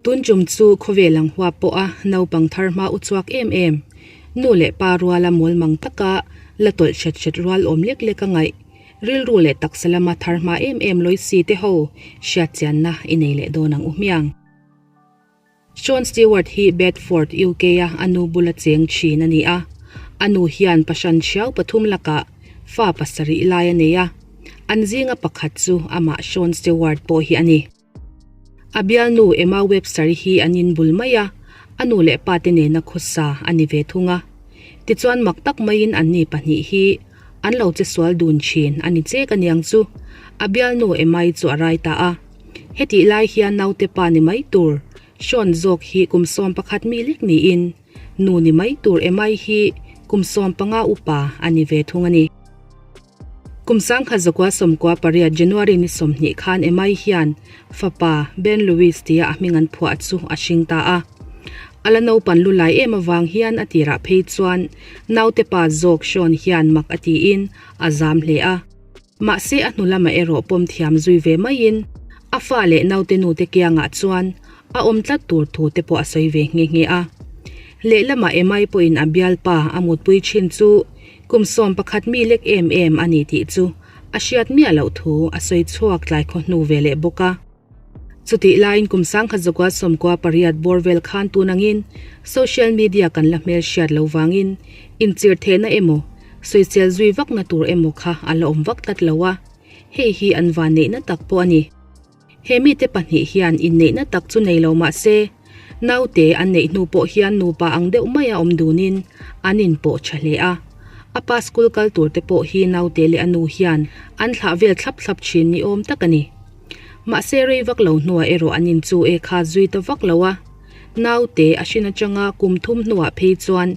Tun tum chu khawvel ang huap pawha naupang thar hma u chhuak em em, nu leh pa ruala mawlmang taka la tawlh hret hret rual awm lek lek a ngaih, rilru leh taksa lama thar hma em em lawi si te ho hriatchianna i nei leh dawn ang u hmiang. Sean Stewart hi Bedford, UK-a a nu bula cheng thin a ni a. A nu hian pahran thiau pathum lakah fa pasarih lai a nei a. An zinga pakhat chu amah Sean Stewart pawh hi a ni. A bialnu Emma Webster hi an inbul mai a, a nu leh pa te nena khawsa a ni ve thung a. Tichuan mak tak maiin anni pahnih hi an lo che sual dun thin a ni chek aniang chu. A bialnu Emma-i chu a rai ta a. Hetih lai hian naute pa ni mai tur Sean zawk hi kum 11 mi lek niin nu ni mai tur Emma-i hi kum 15 upa a ni ve thung a ni. Kum 1998 January ni 20 khan Emma-i hian fapa Ben Lewis tia a hming an phuah chu a hring ta a. A la naupan lu lai em avang hian a tirah phei chuan naute pa zawk Sean hian mak a tiin a zam hle a. Mahse a hnu lamah erawh pawm thiam zui ve maiin a fa leh naute nute kiangah chuan a awm tlat tur thu te pawh a sawi ve nghe nghe a. Lehlamah Emai pawhin a bialpa a mutpui thin chu kum 11 mi lek em em a ni tih chu a hriat miah loh thu a sawi chhuak tlai khaw hnu ve leh bawk a. Chutih laiin kum 1998 bawr vel khan tun angin social media kan la hmel hriat lo vangin inchirh thehna emaw, sawisel zui vakna tur emaw kha a la awm vak tlat lo a, hei hi an van neihna tak pawh a ni. He mite pahnih hian inneihna tak chu nei lo mah se, naute an neih hnu pawh hian nupa ang deuh maia awm dunin an inpawh tha hle a. A pa school kal tur te pawh hi naute leh a nu hian an thlah vel thlap thlap thin ni awm tak a ni. Mahse rei vak lo hnuah erawh an in chu e kha zui ta vak lo a. Naute a hrin atanga kum thum hnuah phei chuan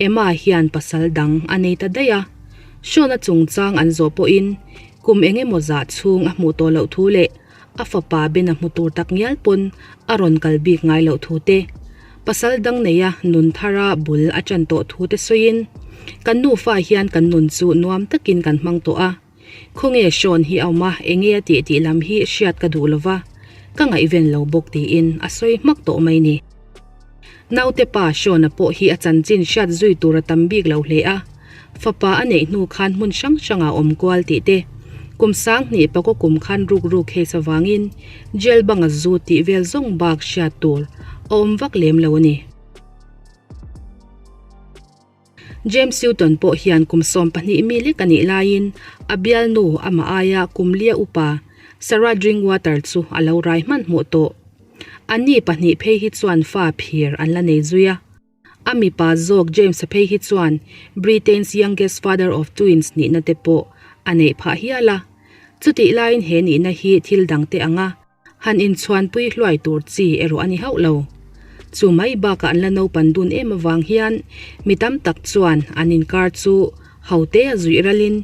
Emma hian pasal dang a nei ta daih a. Sean-a chungchang an zawh pawhin kum eng emaw zah chhung a hmuh tawh loh thu leh a fapa Ben a hmu tur tak ngial pawn a rawn kal bik ngai loh thu te, pasal dang neia nun thara bul a ṭan tawh thu te sawiin, Kan nufa hian kan nun chu nuam takin kan hmang tawh a. Khawnge Sean hi a awm a, enge a tih tih lam hi hriat ka duh lova, ka ngaihven lo bawk tiin a sawi hmak tawh mai ni. Naute pa Sean-a pawh hi a chanchin hriat zui tur a tam bik lo hle a, fapa a neih hnu khan hmun hrang hrangah awm kual tih te, kum 2000 pakaw kum khan ruk ruk case avangin jail banga zu tih vel zawng bak hriat tur a awm vak lem lo a ni. James Sutton pawh hian kum 12 mi lek a nih laiin a bialnu amah aia kum lia upa Sarah Drinkwater chu a lo rai hmanhmawh tawh. Anni pahnih phei hi chuan fa phir an la nei zui a. A mipa zawk James-a phei hi chuan Britain's youngest father of twins nihna te pawh a neih phah hial a. Chutih laiin he nihna hi thil dangte anga Han inchhuanpui hluai tur chi erawh a ni hauh lo. Chu mai bakah an la naupan dun em avang hian mi tam tak chuan an inkar chu hote a zuih ralin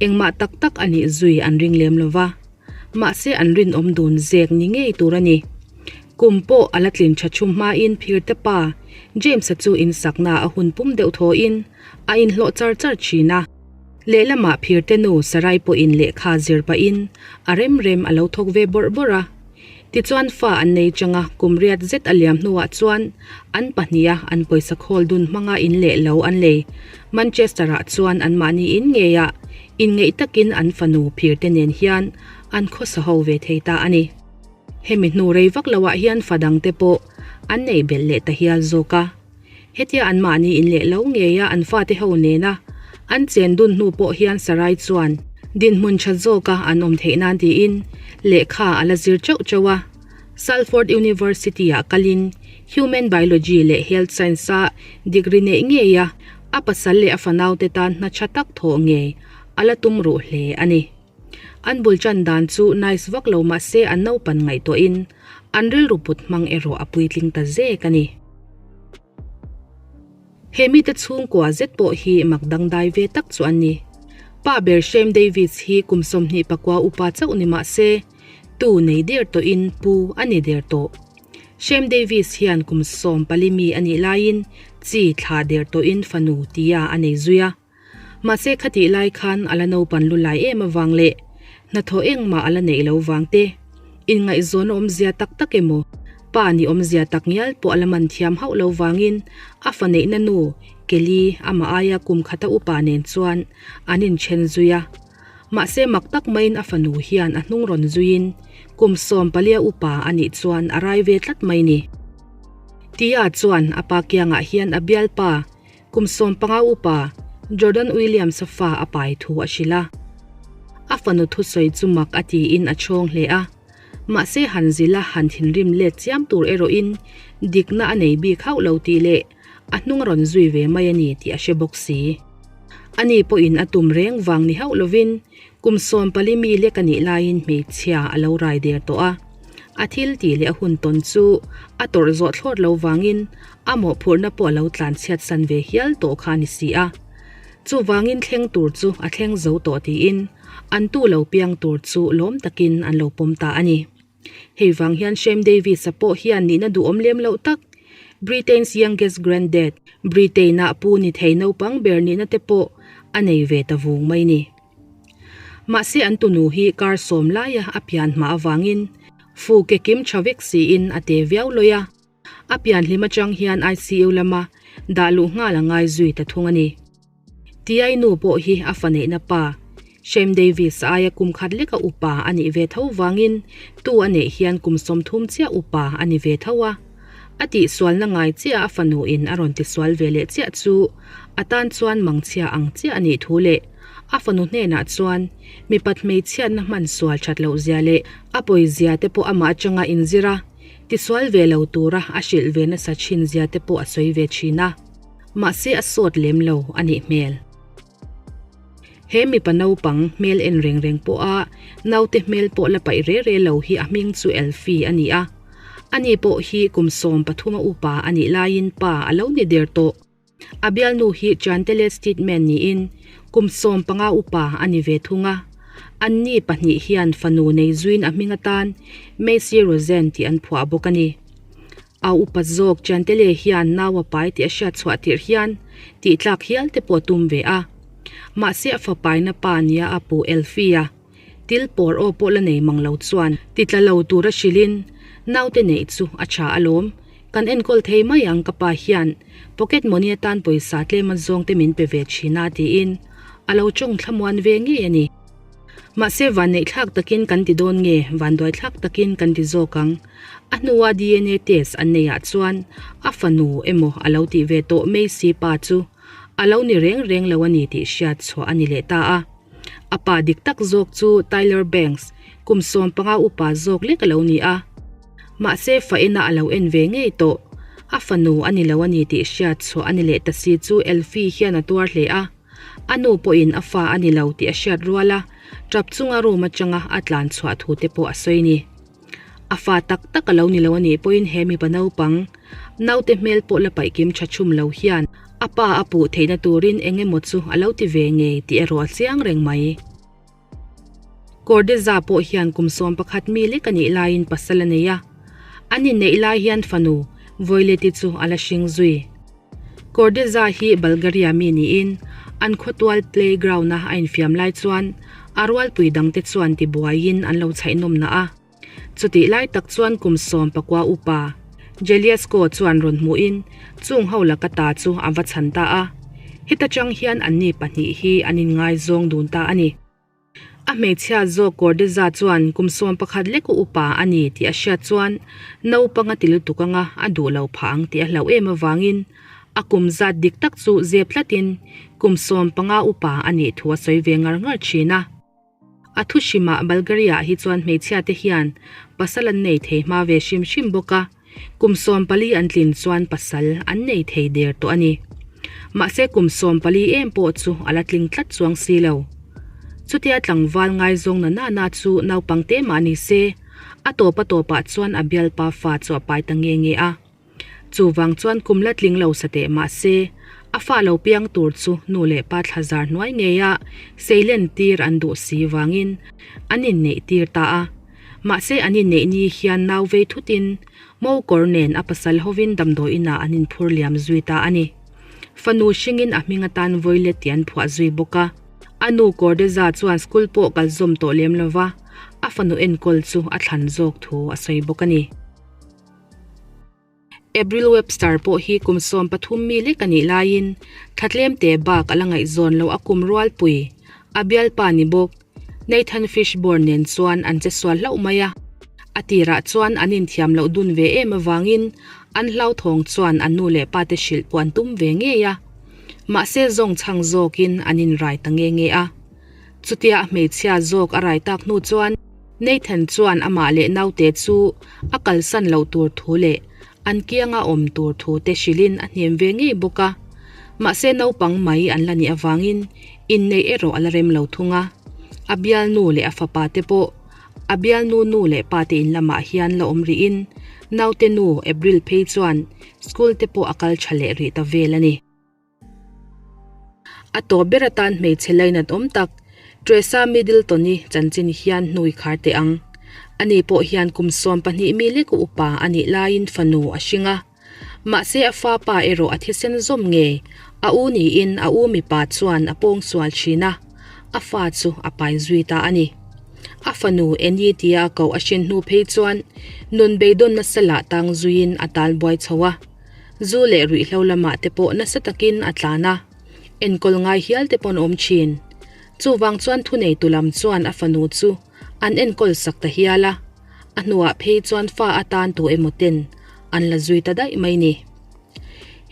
engmah tak tak a nih zui an ring lem lo va. Mahse an rinawm dun zek ni ngei tur a ni. Kum pawh a la tlin tha chhum hmain phirte pa James-a chu insakna a hun pum deuh thawhin a inhlawh char char thin a. Lehlamah phirte nu Sarai pawhin lehkha zir pahin a rem rem a lo thawk ve bawrh bawrh a. Tichuan fa an nei chang a, kum riat zet a liam hnuah chuan an pahniha an pawisa khawl dun hmanga in leh lo an lei. Manchester-ah chuan anmahni in ngeiah inngeih takin an fanu phirte nen hian an khawsa ho ve thei ta a ni. Hemi hnu rei vak loah hian fa dangte pawh an neih belh leh ta hial zawk a. Hetia anmahni in leh lo ngeia an fate ho nena an chen dun hnu pawh hian Sarai chuan dinhmun tha zawka an awm theih nan tiin lehkha a la zir chauh chauh a. Salford University-ah kalin Human Biology leh Health Science-a degree neih ngeia a pasal leh a fanaute tan hna tha tak thawh ngei a la tum ruh hle a ni. An bul tan dan chu nice vak lo mah se an naupan ngaihtuahin an rilru put hmang erawh a puitling ta zek a ni. He mite chhungkua zet pawh hi mak dangdai ve tak chu an ni. Pa ber Shem Davies hi kum 29 upa chauh ni mah se tu nei der tawhin pu a ni der tawh. Shem Davies hian kum 14 mi a nih laiin chi thlah der tawhin fanu tia a nei zui a. Mahse khatih lai khan a la naupan lu lai em avang leh hnathawh engmah a la neih lo vang te, inngaihzawn awmzia tak tak emaw? Pa ni awmzia tak ngial pawh a la man thiam hauh lo vangin a fa neihna nu Kelly amah aia kum khata upa nen chuan an inthen zui a. Mahse mak tak maiin a fanu hian a hnung rawn zuiin kum 14 upa a nih chuan a rai ve tlat mai ni. Tia chuan a pa kiangah hian a bialpa kum 15 upa Jordan Williams-a fa a pai thu a hrilh a. A fanu thusawi chu mak a tiin a chhawng hle a. Mahse han zila han thinrim let chiam tur erawhin dikna a nei bik hauh lo tih leh a hnung a rawn zui ve mai a ni tih a hre bawk si. Ani pawhin a tum reng vang ni hauh lovin kum 14 mi lek a nih laiin hmeichhia a lo rai der tawh a. A thil tih leh a hun tawn chu a tawrh zawh thlawt lo vangin a mawhphurhna pawh a lo tlanchhiat san ve hial tawh kha a ni si a. Chuvangin thleng tur chu a thleng zo tawh tiin an tu lo piang tur chu lawm takin an lo pawm ta a ni. Hei vang hian Shem Davies-a pawh hian nihna duhawm lem loh tak, Britain's youngest granddad, Britain-ah pu ni thei naupang ber nihna te pawh a nei ve ta vung mai ni. Mahse an tunu hi kar sawm laia a pian hma avangin fu ke kim tha vek siin a te viau lawi a. A pian hlim atang hian ICU lama dah luh nghal a ngai zui ta thung a ni. Tiai nu pawh hi a fa neihna pa, Shem Davis aia kum khat leka upa a nih ve tho vangin tu a neih hian kum 30 chiah upa a ni ve tho a. A tihsualna ngai chiah a fanu in a rawn tisual ve leh chiah chu a tan chuan mangchhia ang chiah a nih thu leh a fanu hnenah chuan mipat hmeichhiatna hman sual that loh zia leh a pawizia te pawh amah atanga inzir a Tisual ve lo tura a hrilh ve nasa thin zia te pawh a sawi ve thin a, mahse a sawt lem lo a nih hmel. He mipa naupang hmel en reng reng pawha naute hmel pawh la paih re re lo hi a hming chu Elfie a ni a, ani pawh hi kum 13 a upa a nih laiin pa a lo ni der tawh. A bialnu hi Chantelle Steadman niin kum 15 upa a ni ve thung a. Anni pahnih hian fanu nei zuiin a hming atan Macy Rosen tih an phuah bawk a ni. A upa zawk Chantelle hian nau a pai tih a hriat chhuah tirh hian tih tlak hial te pawh a tum ve a. Mahse a fapaina pa nia a pu Elfie a. Til pawr aw pawh la nei mang lo chuan ti tla lo tura hrilhin, Naute neih chu a tha alawm, kan enkawl thei mai ang ka pa hian pocket money atan pawisa tlem a zawng te min pe ve thin a tiin a lo tawng thlamuan ve ngei a ni. Mahse vanneih thlak takin kan ti dawn nge vanduai thlak takin kan ti zawk ang. A hnua DNA test an neih ah chuan a fanu emaw a lo tih ve tawh mai si pa chu a lo ni reng reng lo a ni tih hriat chhuah a ni leh ta a. A pa dik tak zawk chu Tyler Banks, kum 15 upa zawk lek a lo ni a. Mahse fa ena a lo en ve ngei tawh. A fanu a ni lo a ni tih hriat chhuah a ni leh ta si chu Elfie hian a tuar hle a. A nu pawhin a fa a ni lo tih a hriat rual a, tap chunga room atanga a tlan chhuah thu te pawh a sawi ni. A fa tak tak a lo ni lo a nih pawhin he mipa naupang, naute hmel pawh la paih kim tha chhum lo hian a pa a puh theihna turin eng emaw chu a lo ti ve ngei tih erawh a chiang reng mai. Kordeza pawh hian kum 11 mi lek a nih laiin pasal a nei a, an inneih lai hian fanu Voileti chu a la hring zui. Kordeza hi Bulgaria mi niin an khawtual playground-a a infiam lai chuan a rualpui dangte chuan tibuaiin an lo chhaihnawm na a. Chutih lai tak chuan kum 19 upa Jeliasko chuan rawn hmuhin chung ho laka ta chu a va chhan ta a. Heta tang hian anni pahnih hi an inngaizawng dun ta a ni. A hmeichhia zawk Kordeza chuan kum 11 lek upa a ni tih a hriat chuan naupang a ti lutuk anga a duh lo phah ang tih a hlauh em avangin a kum zat dik tak chu zep tlatin kum 15 upa a nih thu a sawi ve ngar ngar thin a. A thu hrimah Bulgaria hi chuan hmeichhia te hian pasal an nei thei hma ve hrim hrim bawk a, kum 14 an tlin chuan pasal an nei thei der tawh a ni. Mahse kum 14 em pawh chu a la tling tlat chuang si lo. Chutia tlangval ngaizawng na na na chu naupang te mah ni se, a tawp a tawpah chuan a bialpa fa chu a pai ta nge nge a. Chuvang chuan kum la tling lo sa teh mah se, a fa lo piang tur chu nu leh pa thla zar hnuai ngeia seilen tir an duh si vangin an inneih tir ta a. Mahse an inneih ni hian nau vei thutin mo kawr nen a pasal hovin damdawi inah an inphur liam zui ta a ni. Fanu hringin a hming atan Voilet tih an phuah zui bawk a. A nu Kordeza chuan school pawh kal zawm tawh lem lova, a fanu enkawl chu a thlan zawk thu a sawi bawk a ni. Avril Webster pawh hi kum 13 mi lek a nih laiin thla tlemte bak a la ngaihzawn loh a kum rualpui a bialpa ni bawk Nathan Fishburne nen chuan an che sual hlauh mai a. A tirah chuan an inthiam loh dun ve em avangin an hlauthawng chuan an nu leh pate hrilh pawh an tum ve ngei a. Mahse zawng chhang zawkin an inrai ta nge nge a. Chutia a hmeichhia zawk a rai tak hnu chuan Nathan chuan amah leh naute chu a kalsan loh tur thu leh an kianga awm tur thu te hrilhin a hnem ve ngei bawk a. Mahse naupang mai an la nih avangin inneih erawh a la rem lo thung a. A bialnu leh a fapa te pawh a bialnu nu leh pa te in lamah hian la awm rihin naute nu April phei chuan school te pawh a kal tha leh rih ta vel a ni. A tawp ber atan hmeichhe lainat awm tak Tresa Middleton-i chanchin hian hnui khar teh ang. Ani pawh hian kum 12 mi lek upa a nih laiin fanu a hring a. Mahse a fa pa erawh a thisen zawm ngei, a u niin a u mipa chuan a pawng sual thin a, a fa chu a pai zui ta a ni. A fanu Annie tia a koh a hrin hnu phei chuan nun beidawn nasa lah tang zuiin a tal buai chho a. Zu leh ruihhlo lamah te pawh nasa takin a tlan a, enkawl ngai hial te pawh an awm thin. Chuvang chuan thuneitu lam chuan a fanu chu an enkawl sak ta hial a, a hnuah phei chuan fa atan tu emaw ten an la zui ta daih mai ni.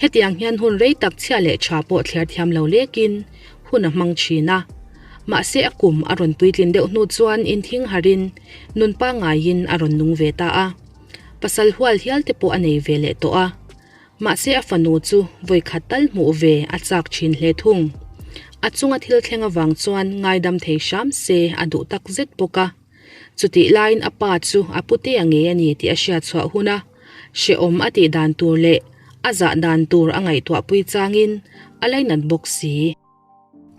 Hetiang hian hun rei tak chhia leh tha pawh thliar thiam lo lekin hun a hmang thin a. Mahse a kum a rawn puitlin deuh hnu chuan inthing harin nun pangaiin a rawn nung ve ta a. Pasal hual hial te pawh a nei ve leh tawh a, mahse a fanu chu vawikhat tal hmuh ve a chak thin hle thung. A chunga thil thleng avang chuan ngaidam thei hram se a duh tak zet bawk a. Chutih laiin a pa chu a putea ngei a ni tih a hriat chhuah hun a, hrehawm a tih dan tur leh a zah dan tur a ngaihtuahpui changin a lainat bawk si.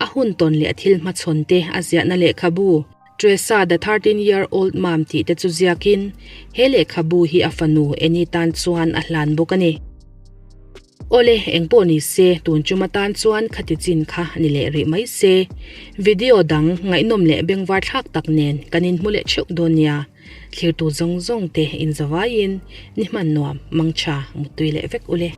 A hun tawn leh a thil hmachhawn te a ziahna lehkhabu Tresa the 13 Year Old Mom tih te chu ziakin he lehkhabu hi a fanu Annie tan chuan a hlan bawk a ni. Awle, engpawh ni se, tun chuma tan chuan khati chin kha ni leh rih mai se. Video dang ngaihnawm leh bengvar thlak tak nen kan inhmu leh theuh dawn nia. Thlirtu zawng zawng te inzavaiin ni hman nuam, mangtha, muttui leh vek ule.